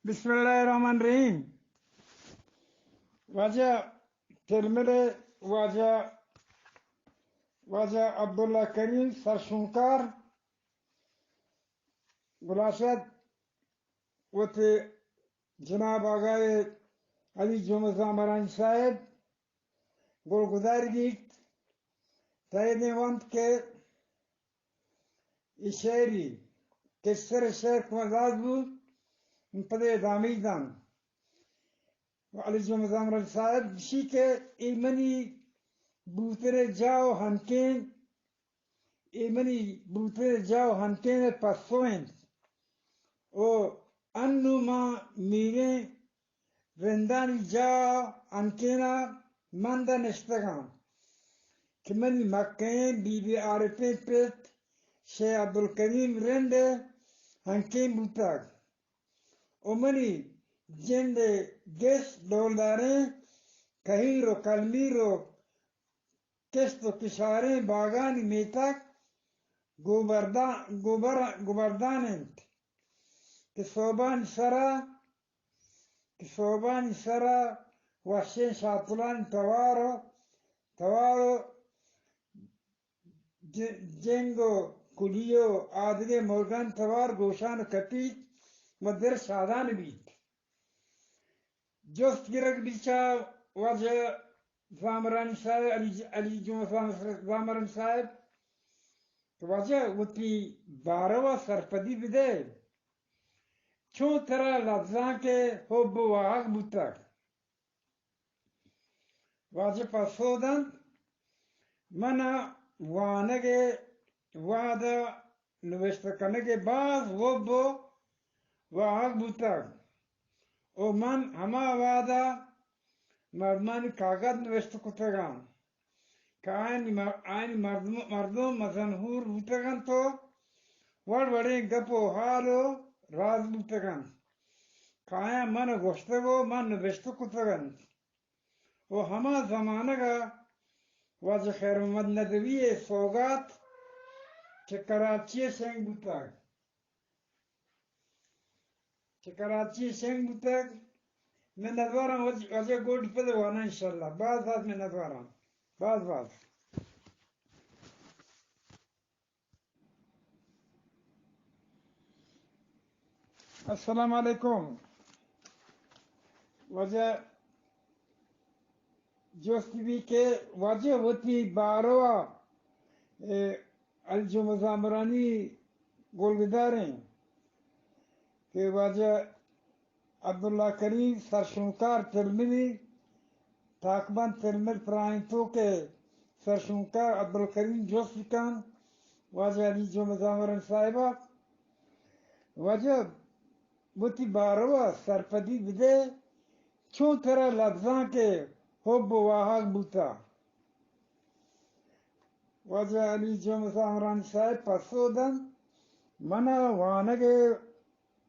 بسم اللہ الرحمن الرحیم۔ واجہ ترمل، واجہ، واجہ عبداللہ کریم سرشونکار گلاشت وتی جناب آقای علی جمعہ زامرانی صاحب گلگدار بیت، تایدیں وانت کہ اے شعری کہ سر شعر کمزاز بوت، من پدے ادامہ دان۔ و علی جمعہ زامرانی صاحب گشی کہ اے منی بوتر جاہ و ہنکین، اے منی بوتر جاہ و ہنکین پسو انت۔ و انو ما میریں رندانی جاہ انکینا مند نشتگاں کہ منی مکہیں بی بی عارفیں پت شیخ عبدالکریم رند ہنکین بوتگ و منی جند گس ڈولداریں کہیر و کلمیر و کشت و کشاریں باگانی میتگ گوبردا-، گوبر-، گوبردان انت کہ سوبانی سرا کہ سوبانی سرا وشیں شاپلانی توار و، توار و ج-، جنگ و کلی و آدگہ مرگانی توار گوشان کپیت و دل شادان بیت۔ جست گرگ بیت چہ واجہ زامرانی صاحب، علی، علی جمعہ زام-، زامرانی صاحب کہ واجہ وتی باروا سرپدی بدئے۔ چون ترا لبزانک ء حب و واہگ بوتگ؟ واجہ پسو دنت، من ء وانگ ء وہد ء نبشتہ کنگ ء باز حب و واہگ بوتگ و من ہما وہد ء مردمانی کاگد نبشتہ کتگاں کہ آیانی مر-، آیانی مردم، مردم مزن ہور بوتگ انت و وڑ وڑیں گپ و حال و راز بوتگ انت کہ آیاں من گوشتگ و من نبشتہ کتگ انت و ہما زمانگ ء واجہ خیر محمد ندوی ء سوگات چہ کراچی ء شنگ بوتگ۔ چہ کراچی شنگ بوتگ۔ منتواراں واج-، واجہ گوڈ پد وانا انشاءاللہ۔ باز باز منتواراں۔ باز باز۔ السلام علیکم۔ واجہ جست بی کہ واجہ وتی باروا، اے، الجمعہ زامرانی گلگداریں کہ واجہ عبداللہ کریم سرشونکار ترملی، تاکبند ترمل پراہیں توک ء سرشونکار عبدالکریم جست بکن، واجہ علی جمعہ زامرانی صاحبہ، واجہ وتی باروا سرپدی بدئے، چون ترا لبزانک ء حب و واہگ بوتہ؟ واجہ علی جمعہ زامرانی صاحب پسو دنت، من ء وانگ ء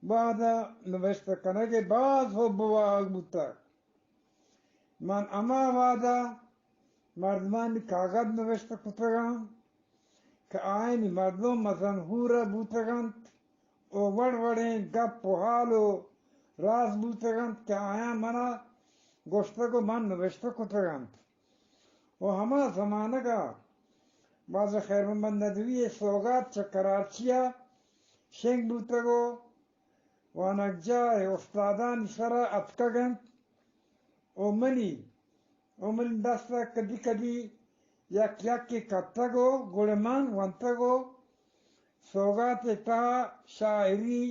وہد ء نبشتہ کنگ ء باز حب و واہگ بوتگ۔ من ہما وہد ء مردمانی کاگد نبشتہ کتگاں کہ آیانی مردم مزن ہور ء بوتگ انت و وڑ وڑیں گپ و حال و راز بوتگ انت کہ آیاں من ء گوشتگ و من نبشتہ کتگ انت۔ و ہما زمانگ ء واجہ خیر محمد ندوی ء سوگات چہ کراچی ء شنگ بوتگ و وانگجاہ ء استادانی سر ء اتکگ انت و منی، و منی دست ء کدی کدی یک یکے کپتگ و گڑا من ونتگ و سوگات ء تہا شاعری،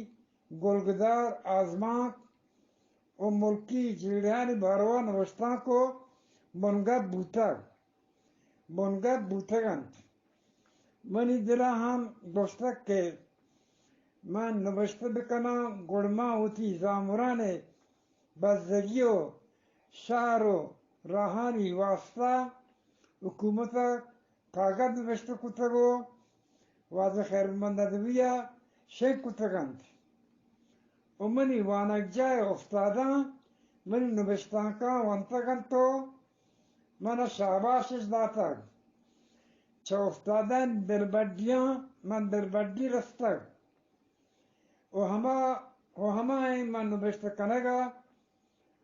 گلگدار، آزمانک و ملکی جیڑہانی باروا نبشتانک و بنگپ بوتگ، بنگپ بوتگ انت۔ منی دل ء ہم گوشتگ کہ من نبشتہ بکناں، گڑا من وتی زامران ء بزگی و شہر و راہانی واستا حکومت ء کاگد نبشتہ کتگ و واجہ خیر محمد ندوی ء شنگ کتگ انت و منی وانگجاہ ء استاداں منی نبشتانکاں ونتگ انت و من ء شاباش اش داتگ۔ چہ استادانی دلبڈیاں من دلبڈی رستگ و ہما و ہمائیں من نبشتہ کنگا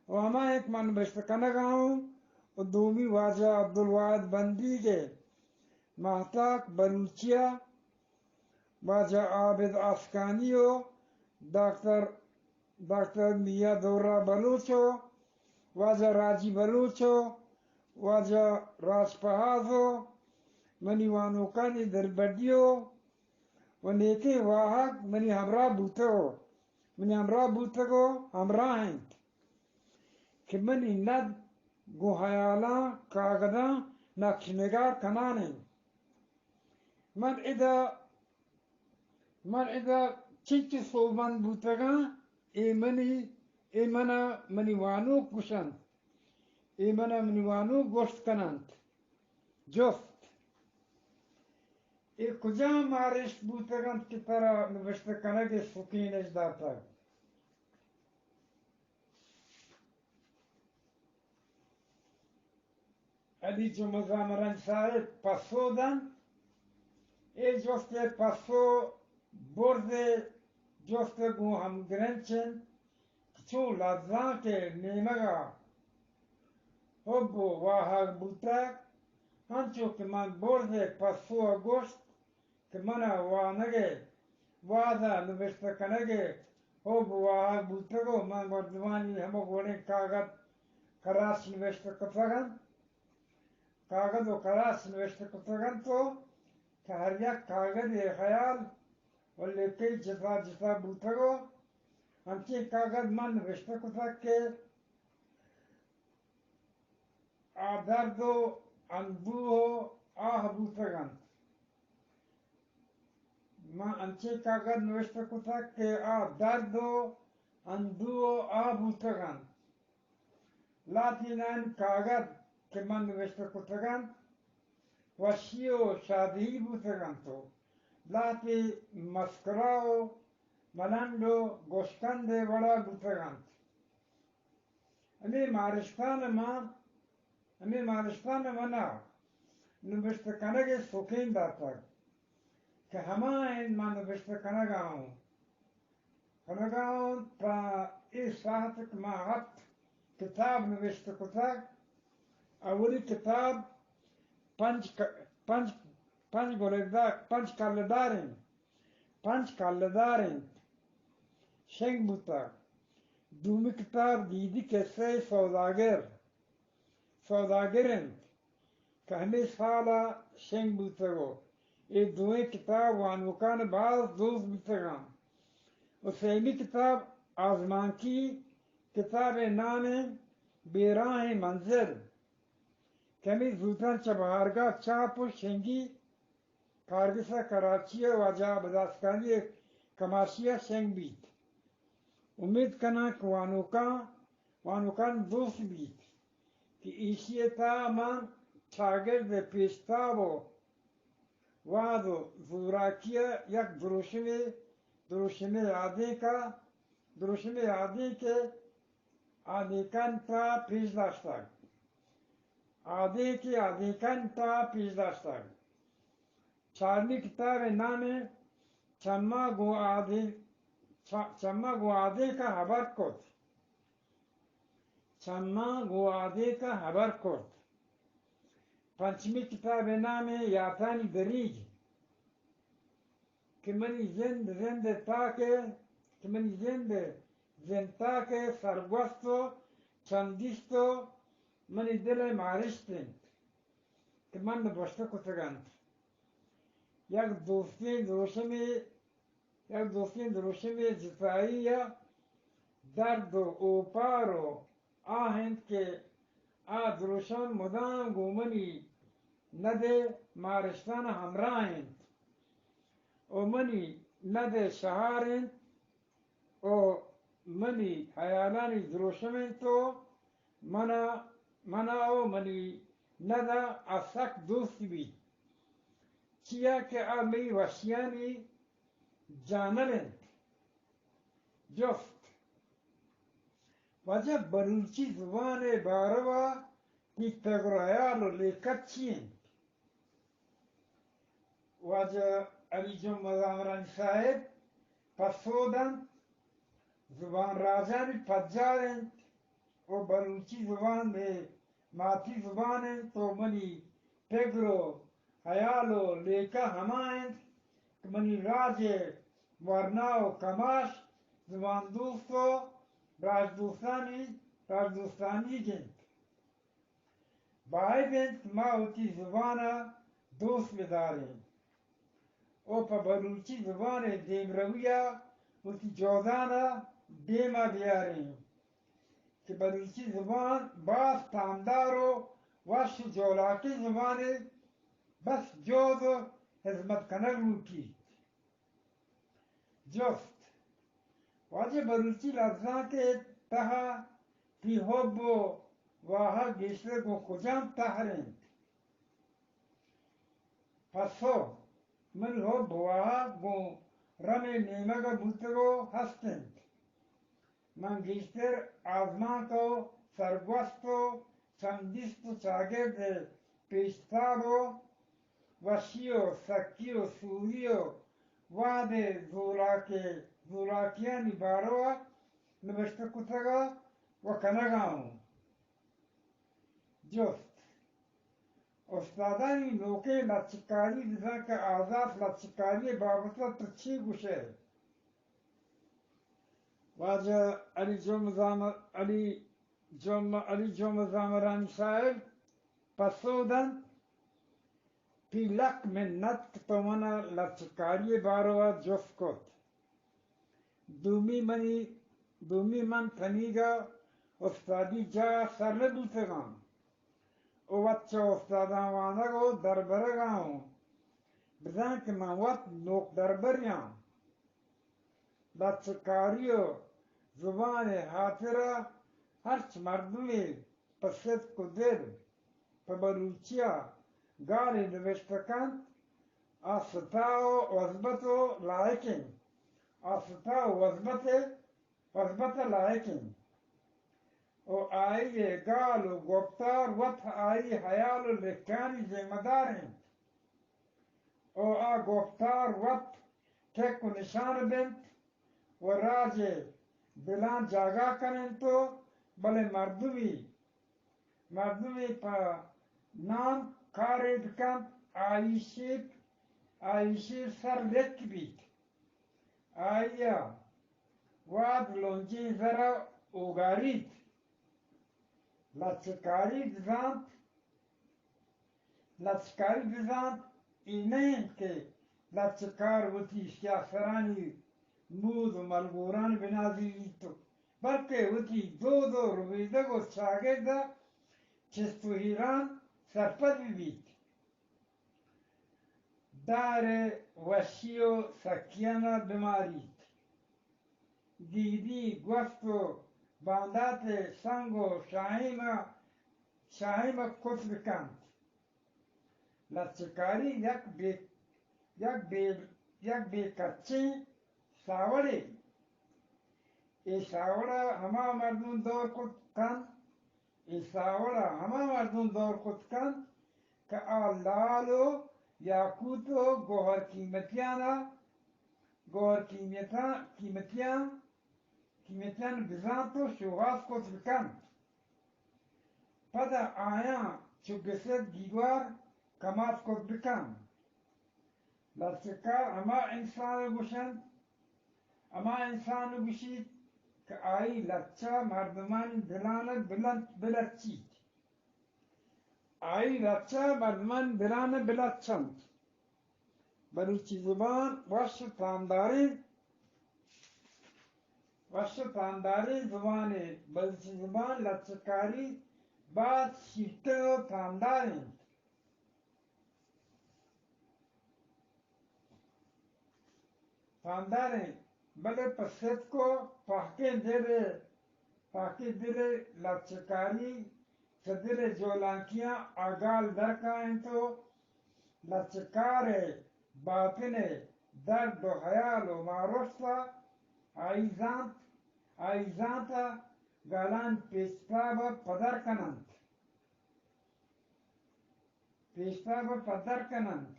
و ہمائیں من نبشتہ کنگا ہوں۔ و دومی واجہ عبدالواحد بندیگ ءِ ماہتاک بلوچیا، واجہ عابد آسکانی و ڈاکٹر، ڈاکٹر میاں دورہ بلوچ و واجہ راجی بلوچ و واجہ راج پہاز و منی وانوکانی دلبڈی و و نیکیں واہگ منی ہمراہ بوتگ و منی ہمراہ بوتگ و ہمراہ انت کہ منی ند گوں ہیالاں کاگداں نقش نگار کنان انت۔ من ادا، من ادا چنچو سوبمند بوتگاں، اے منی، اے منا منی وانوک گوشنت، اے منا منی وانوک گوشت کننت۔ جست: اے کجام مارشت بوتگ انت کہ ترا نبشتہ کنگ ءِ سکین اش داتگ؟ علی جمعہ زامران صاحب پسو دنت: اے جست ءِ پسو برز ءِ جست ءَ گوں ہمگرنچ انت کہ چو لبزانک ءِ نیمگ ءَ حب و واہگ بوتگ، انچو کہ من برز ءِ پسو ءَ گوشت کہ من ءَ وانگ ءِ وہد ءَ نبشتہ کنگ ءِ حب و واہگ بوتگ و من مردمانی ہمک وڑیں کاگد کراس نبشتہ کتگ انت، کاگد و کراس نبشتہ کتگ انت و کہ ہر یک کاگد ءِ خیال و لیکہ جتا جتا بوتگ و انچیں کاگد من نبشتہ کتگ کہ آ درد و اندوہ و آہ بوتگ انت۔ من انچیں کاگد نوشتہ کتگ کہ آ درد و اندوہ و آہ بوتگ انت۔ لہتینان کاگد کہ من نوشتہ کتگ انت، وشی و شادہی بوتگ انت و لہتے مسکرا و ملنڈ و گوشکند ءِ وڑا بوتگ انت۔ ہمے مارشتان ءَ من، ہمے مارشتان ءَ من ءَ نبشتہ کنگ ءِ سکین داتگ کہ ہما انت من نبشتہ کنگ ءَ اوں، کنگ ءَ اوں تاں اے ساعت کہ من ہپت کتاب نبشتہ کتگ، اولی کتاب پنچ ک-، پنچ، پنچ گلدار، پنچ کلدار انت۔ پنچ کلدار انت، شنگ بوتگ۔ دومی کتاب دیدی کسہ سوداگر، سوداگر انت کہ ہمے سال ءَ شنگ بوتگ و اے دوئیں کتاب وانوکان ءَ باز دوست بوتگ انت۔ و سیمی کتاب آزمانکی کتاب ءِ نام انت بیراہیں منزل کہ ہمے زوتاں چہ بہارگاہ چاپ و شنگی کارگس ءَ کراچی ءَ واجہ بداسکانی ءِ کماشی ءَ شنگ بیت۔ امیت کناں کہ وانوکاں، وانوکان دوست بیت کہ ایشی ءِ تہا من چاگرد ءِ پیشتاب و وہد و زوراکی ءِ یک دروشمے، دروشمے آدینک ءَ، دروشمے آدینک ءَ آدینکانی تہا پیش داشتگ۔ آدینکے آدینکانی تہا پیش داشتگ۔ چارمی کتاب ءِ نام انت چماں گوں آدین-، چ-، چماں گوں آدینک ءَ ہبر کت۔ چماں گوں آدینک ءَ ہبر کت۔ پنچمی کتاب ءِ نام انت یاتانی دریگ۔ کہ منی زند، زند ءِ تاک ءَ، کہ منی زند، زند تاک ءَ سرگوست و چم دیست و منی دل ءِ مارشت انت کہ من نبشتہ کتگ انت۔ یک دوستیں دروشمے، یک دوستیں دروشمے جتائی ءَ درد و اوپار و آ انت کہ آ دروشم مدام گوں منی ند ءِ مارشتان ءَ ہمراہ انت و منی ند ءِ شہار انت و منی ہیالانی دروشم انت و من ءَ، من ءَ و منی ند ءَ آ سک دوست بیت، چیا کہ آ مئی وشیانی جانل انت۔ جست: واجہ، بلوچی زبان ءِ باروا تئی پگر و ہیال و لیکہ چی انت؟ واجہ علی جمعہ زامرانی صاحب پسو دنت: زبان راجانی پجار انت و بلوچی زبان مئے ماتی زبان انت و منی پگر و ہیال و لیکہ ہما انت کہ منی راج ء ورنا و کماش زبان دوست و راج دوستانی، راج دوستانیگ انت۔ باید انت کہ ما وتی زبان ء دوست بداریں و پہ بلوچی زبان ء دیمروی ء وتی جہدان ء دیم ء بیاریں کہ بلوچی زبان باز تامدار و وش و جولاکیں زبانے، بس جہد و ہزمت کنگ لوٹیت۔ جست: واجہ، بلوچی لبزانک ء تہا تئی حب و واہگ گیشتر گوں کجام تہر انت؟ پسو: منی حب و واہگ گوں رمے نیمگ ء بوتگ و ہست انت۔ من گیشتر آزمانک و سرگوست و چمدیست و چاگرد ء پیشتاب و وشی و سکی و سوری و وہد ء زوراک ء زوراکیانی بارو ء نبشتہ کتگ ء و کنگ ء اوں۔ جست: استادانی نوکیں لچکاری بزاں کہ آزات لچکاری ء بابت ء تو چی گوش ئے؟ واجہ علی جمعہ زامر، علی جمعہ، علی جمعہ زامرانی صاحب پسو دنت: تئی لک منت کہ تو من ء لچکاری ء بارو ء جست کت۔ دومی منی، دومی من تنیگا استادی جاہ ء سر نہ بوتگاں و وت چہ استاداں وانگ و دربرگا اوں، بزاں کہ من وت نوک دربریاں۔ لچکاری و زبان ء ہاترا ہرچ مردمے پہ صدق و دل پہ بلوچی ء گالے نبشتہ کنت، آ ستا و وزبت و لائک انت، آ ستا و وزبت ء، وزبت ء لائک انت و آئی ء گال و گپتار وت آئی ہیال و لکھانی ذمہ دار انت و آ گپتار وت ٹک و نشان بنت و راج ء دلاں جاگہ کن انت و بلے مردمی، مردمی پہ نام کارے بکنت، آئی شیپ، آئی شیپ سر لک بیت، آئی ء واد لونجیں زر ء اوگاریت۔ لچکاری بزانت، لچکاری بزانت اے نہ انت کہ لچکار وتی سیاہ سرانی مود و ملگوران بنازیریت، بلکہ وتی دود و ربیدگ و چاگرد ء چست و ایران سرپد بہ بیت۔ دار ء وشی و سکیان ء بماریت۔ دیدی گوست و باندات ء سنگ و شاہیم ء، شاہیم ء کت بکنت۔ لچکاری یک بے، یک بے، یک بے کچیں ساوڑے۔ اے ساوڑ ء ہما مردم دور کت کنت، اے ساوڑ ء ہما مردم دور کت کنت کہ آ لال و یاقوت و گوہر قیمتیان ء، گوہر قیمتاں، قیمتیاں، قیمتیان بزانت و شوہاز کت بکنت۔ پدا آیاں چو گسد گیوار کماش کت بکنت۔ لچکار ہما انسان ء گوشنت، ہما انسان ء گوشیت کہ آئی لچہ مردمانی دلان ء بلنت، بلچیت۔ آئی لچہ مردمانی دلان ء بلچنت۔ بلوچی زبان وش و تامداریں، وش و تامداریں زبانے۔ بلوچی زبان لچکاری باز شیرتر و تامدار انت۔ تامداریں، بلے پہ ستک و پہکیں دل ء، پہکیں دل ء لچکاری چہ دل ء جولانکیاں آ گال در کاینت و لچکار ء باطن ء درد و ہیال و ماروشت ء آئی زانت، آئی زانت ء گالانی پیچتاب ء پدر کن انت۔ پیشتاب ء پدر کن انت۔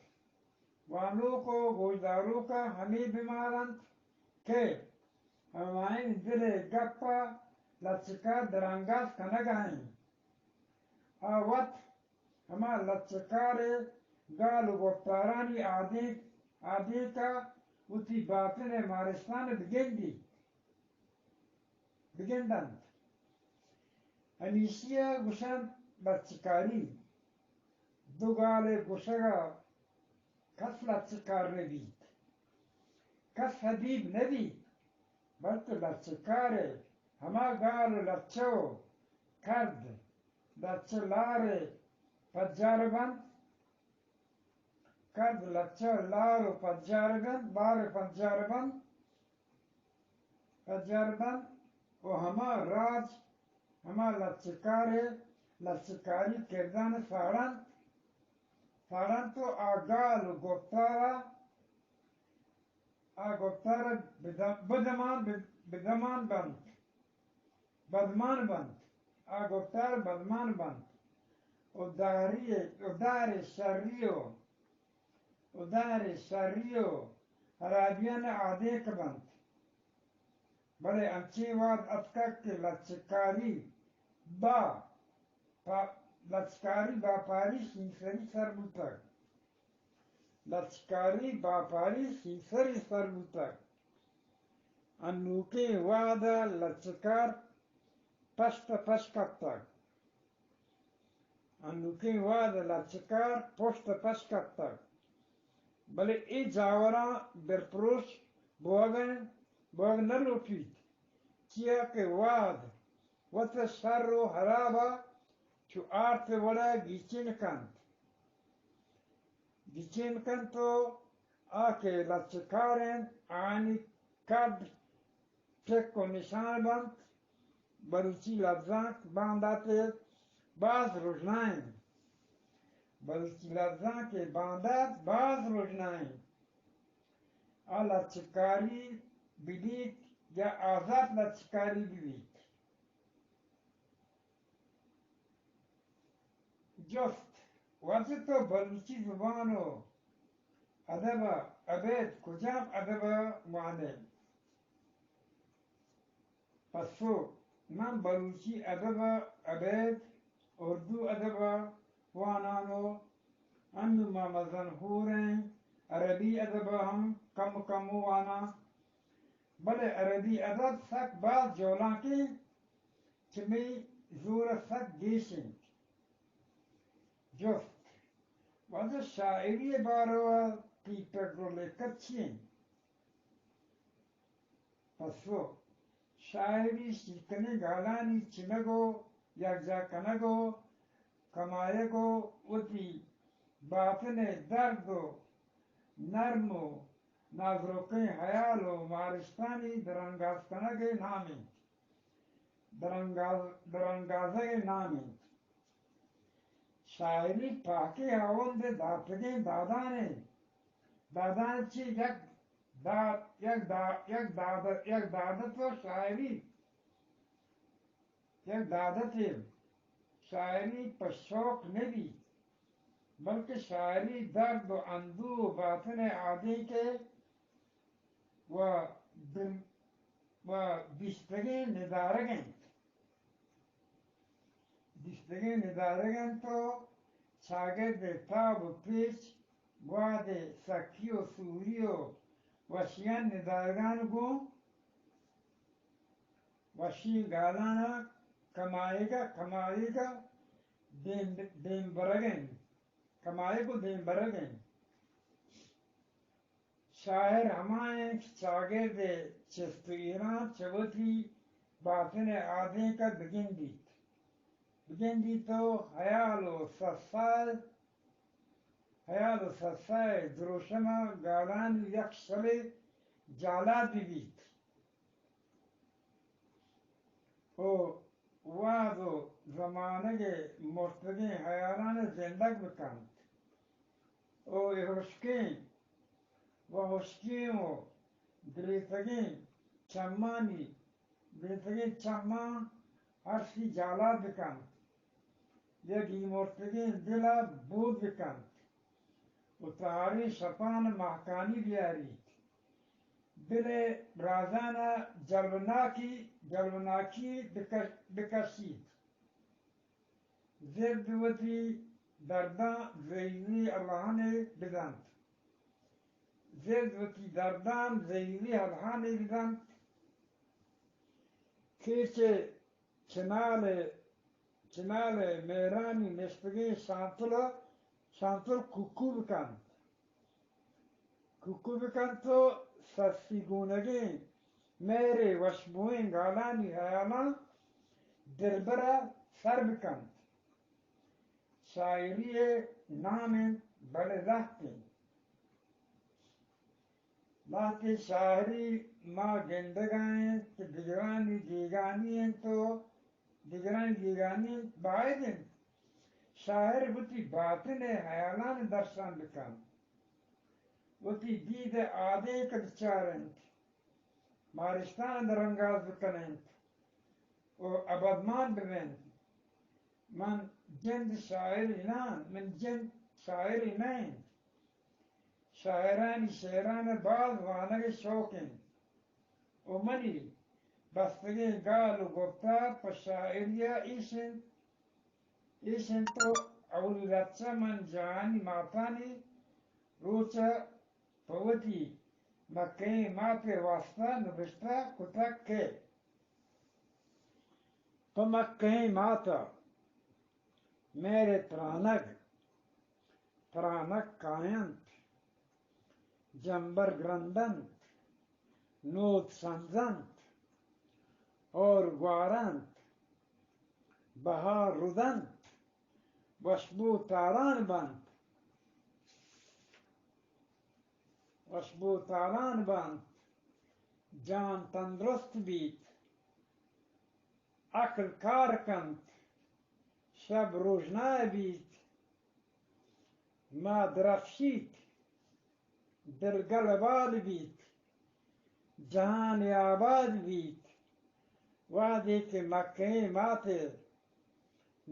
وانوک و گوشداروک ء ہمے بیمار انت کہ ہمائیں دل ءِ گپ ءَ لچکار درانگاز کنگ ءَ انت۔ آ وت ہما لچکار ءِ گال ءُ گپتارانی آدینک، آدینک ءَ وتی باطن ءِ مارشتان ءَ بگندیت، بگندنت۔ ہمیشی ءَ گوشنت لچکاری۔ دو گال ءِ گوشگ ءَ کس لچکار نہ بیت، کس ادیب نہ بیت، بلکہ لچکار ءِ ہما گال ءُ لچہ ءُ کرد لچہ لار ءِ پجار بنت، کرد لچہ لار ءُ پجار بنت، لار ءِ پجار بنت، پجار بنت ءُ ہما راج، ہما لچکار ءِ لچکاری کردان ءَ ساڑنت، ساڑنت ءُ آ گال ءُ گپتار ءَ، آ گپتار ءَ بدم-، بدمان، بد-، بدمان بنت، بدمان بنت، آ گپتار بدمان بنت ءُ داری، ءُ دار شری ءُ، ءُ دار شری ءُ ہرابیان ءَ آدینک بنت۔ بلے انچیں وہد اتکگ کہ لچکاری با پا-، لچکاری باپاری سیمسری سر بوتگ۔ لچکاری باپاری سیمسری سر بوتگ۔ انوکیں وہد ءَ لچکار پشت ءَ پش کپتگ۔ انوکیں وہد ءَ لچکار پشت ءَ پش کپتگ، بلے اے جاوراں دلپروش بوگ ءَ، بوگ نہ لوٹیت، چیا کہ وہد وت ءَ شر ءُ ہراب ءَ چو آرت ءِ وڑ ءَ گیچین کنت۔ گیچین کنت ءُ آ کہ لچکار انت، آیانی کڈ ٹک ءُ نشان بنت۔ بلوچی لبزانک باندات ءَ باز رژنا انت۔ بلوچی لبزانک ءِ باندات باز رژنا انت۔ آ لچکاری بہ بیت یا آزات لچکاری بہ بیت۔ جست: واجہ تو بلوچی زبان ءُ ادب ءَ ابید کجام ادب ءَ وانئے؟ پسو: من بلوچی ادب ءَ ابید اردو ادب ءَ وانان ءُ انوں ما مزن ہور ایں، عربی ادب ءَ ہم کمو کمو واناں، بلے عربی ادب سک باز جولانکیں، چہ مئی زور ءَ سک گیش انت۔ جست: واجہ شاعری ءِ بارو ءَ تئی پگر ءُ لیکہ چی انت؟ پسو: شاعری شیرکنیں گالانی چنگ ءُ یکجا کنگ ءُ کمائگ ءُ وتی باتن ءِ درد ءُ نرم ءُ نازرکیں ہیال ءُ مارشتانی درانگاز کنگ ءِ نام انت۔ درانگاز-، درانگازگ ءِ نام انت۔ شاعری پاکیں ہاوند ءِ داتگیں دادان انت۔ دادان چی؟ یک داد، یک دا-، یک داد، یک دادت ءُ شاعری، یک دادتے۔ شاعری پہ شوق نہ بیت، بلکہ شاعری درد ءُ اندوہ ءُ باتن ءِ آدینک ءِ ءُ دم-، ءُ دیستگیں ندارگ انت۔ دیستگیں ندارگ انت ءُ چاگرد ءِ تاب ءُ پیچ، گواد ءِ سکی ءُ سوری ءُ وشیانی ندارگان گوں وشیں گالان ءَ کمائیگ ءَ، کمائیگ ءَ دیم، دیم برگ انت۔ کمائیگ ءُ دیم برگ انت۔ شاعر ہما انت کہ چاگرد ءِ چست ءُ ایراں چہ وتی باتن ءِ آدینک ءَ بگندیت۔ بگندیت ءُ ہیال ءُ سسا ءِ، ہیال ءُ سسا ءِ دروشم ءَ گالانی یک شلے جالات بہ بیت۔ ءُ وہد ءُ زمانگ ءِ مرتگیں ہیالان ءَ زندگ بہ کنت ءُ اے ہشکیں ءُ ہشکیں ءُ دریتگیں چمانی، دریتگیں چماں ارسی جالات بہ کنت۔ یک گیمرتگیں دل ءَ بود بہ کنت ءُ تہاریں شپان ءَ مہکانی بیاریت۔ دل ءِ رازان ءَ جلوناکی، جلوناکی بکش-، بکشیت۔ زرد وتی درداں زہیری الہانے بدنت۔ زرد وتی درداں زہیری الہانے بدنت۔ کیچ ءِ چنال ءِ، چنال ءِ مہرانی نشتگیں شانتل ءَ، شانتل کوکو بکنت۔ کوکو بکنت ءُ سسی گونگیں مہر ءِ وشبوئیں گالانی ہیالاں دلبر ءَ سر بکنت۔ شاعری ءِ نام انت، بلے لہت انت۔ لہتیں شاعری ما گندگ ءَ انت کہ دگرانی گیگانی انت ءُ دگرانی گیگانی انت، باید انت شاعر وتی باطن ءِ ہیالان درشان بکنت، وتی دید ءِ آدینک ءَ بچار انت، مارشتان ءَ درانگاز بکن انت ءُ ابدمان ببنت۔ من جند شاعرے نہ آں، من جند شاعرے نہ انت۔ شاعرانی شعران ءَ باز وانگ ءِ شوق انت ءُ منی بستگیں گال ءُ گپتار پہ شاعری ءَ ایش انت، ایش انت ءُ اولی رچہ من جہانی ماتانی روچ ءَ پہ وتی مکہیں مات ءِ واستہ نبشتہ کتگ کہ پہ مکہیں مات ءَ مہر ءِ ترانگ، ترانگ کاینت، جمبر گرندنت، نود سنزنت، ہور گوارنت، بہار ردنت، وشبو تالان بنت، وشبو تالان بنت، جان تندرست بیت، عقل کار کنت، شب روژنائے بیت، ماہ درفشیت، دل گل بال بیت، جہان آباد بیت۔ وہدے کہ مکہیں مات ءِ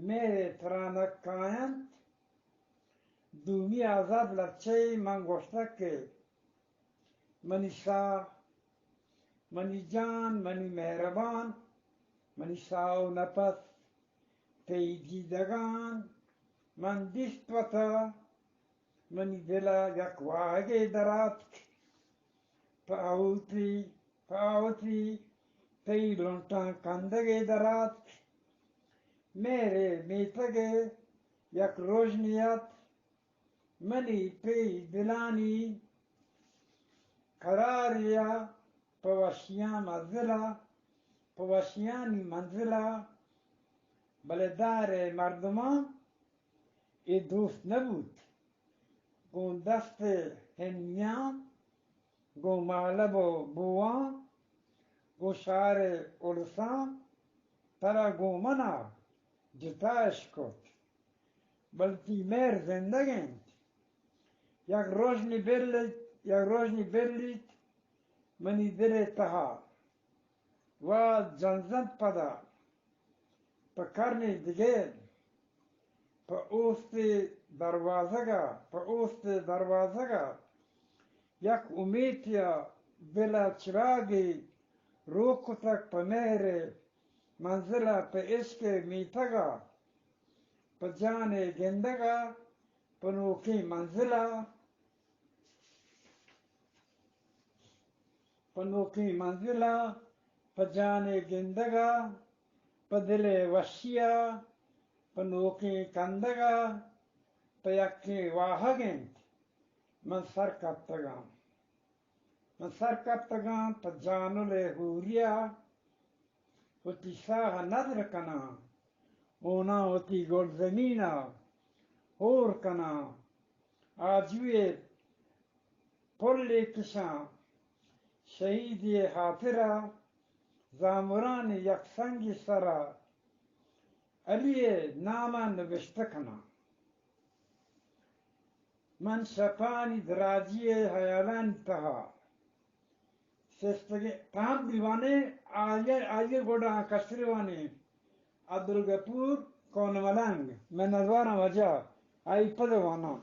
مہر ءِ ترانگ کاینت، دومی آزات لچہ ءَ من گوشتگ کہ منی ساہ، منی جان، منی مہربان، منی ساہ ءُ نپس، تئی دیدگان من دیست وتا، منی دل ءَ یک واہگے دراتک، پہ آہوتی، پہ آہوتی تئی لنٹاں کندگے دراتک، مہر ءِ میتگ ءَ یک روژنے ات، منی پہ دلانی قرارے ءَ پہ وشیاں منزل ءَ، پہ وشیانی منزل ءَ، بلے دار ءِ مردماں اے دوست نہ بوت۔ گوں دست ءِ ہنیاں، گوں مالب ءُ بواں، گوں شار ءِ الساں، ترا گوں من ءَ جتا اش کت۔ بلے تئی مہر زندگ انت۔ یک روژنے بلیت، یک روژنے بلیت منی دل ءِ تہا۔ وہد جنزنت پدا پہ کرنے دگہ، پہ اوست ءِ دروازگ ءَ، پہ اوست ءِ دروازگ ءَ یک امیتے ءَ دل ءَ چراگے روک کتگ، پہ مہر ءِ منزل ءَ، پہ عشق ءِ میتگ ءَ، پہ جان ءِ گندگ ءَ، پہ نوکیں منزل ءَ، پہ نوکیں منزل ءَ، پہ جان ءِ گندگ ءَ، پہ دل ءِ وشی ءَ، پہ نوکیں کندگ ءَ، پہ یکیں واہگ انت من سر کپتگ آں۔ من سر کپتگ آں پہ جانل ءِ ہوری ءَ، وتی ساہ ءَ ندر کناں، ہوناں وتی گلزمین ءَ ہور کناں، آجوئی ءِ پلے کشاں، شہیدی ءِ ہاترا زامرانی یک سنگی سرا علی ءِ نام ءَ نبشتہ کناں۔ من شپانی دراجی ءِ ہیالانی تہا سستگیں تام دیوانے، آئی ءَ، آئی ءَ گڈا کسری وانے عبدالغفور کون ملنگ، من نزوراں وجہ آئی پد واناں۔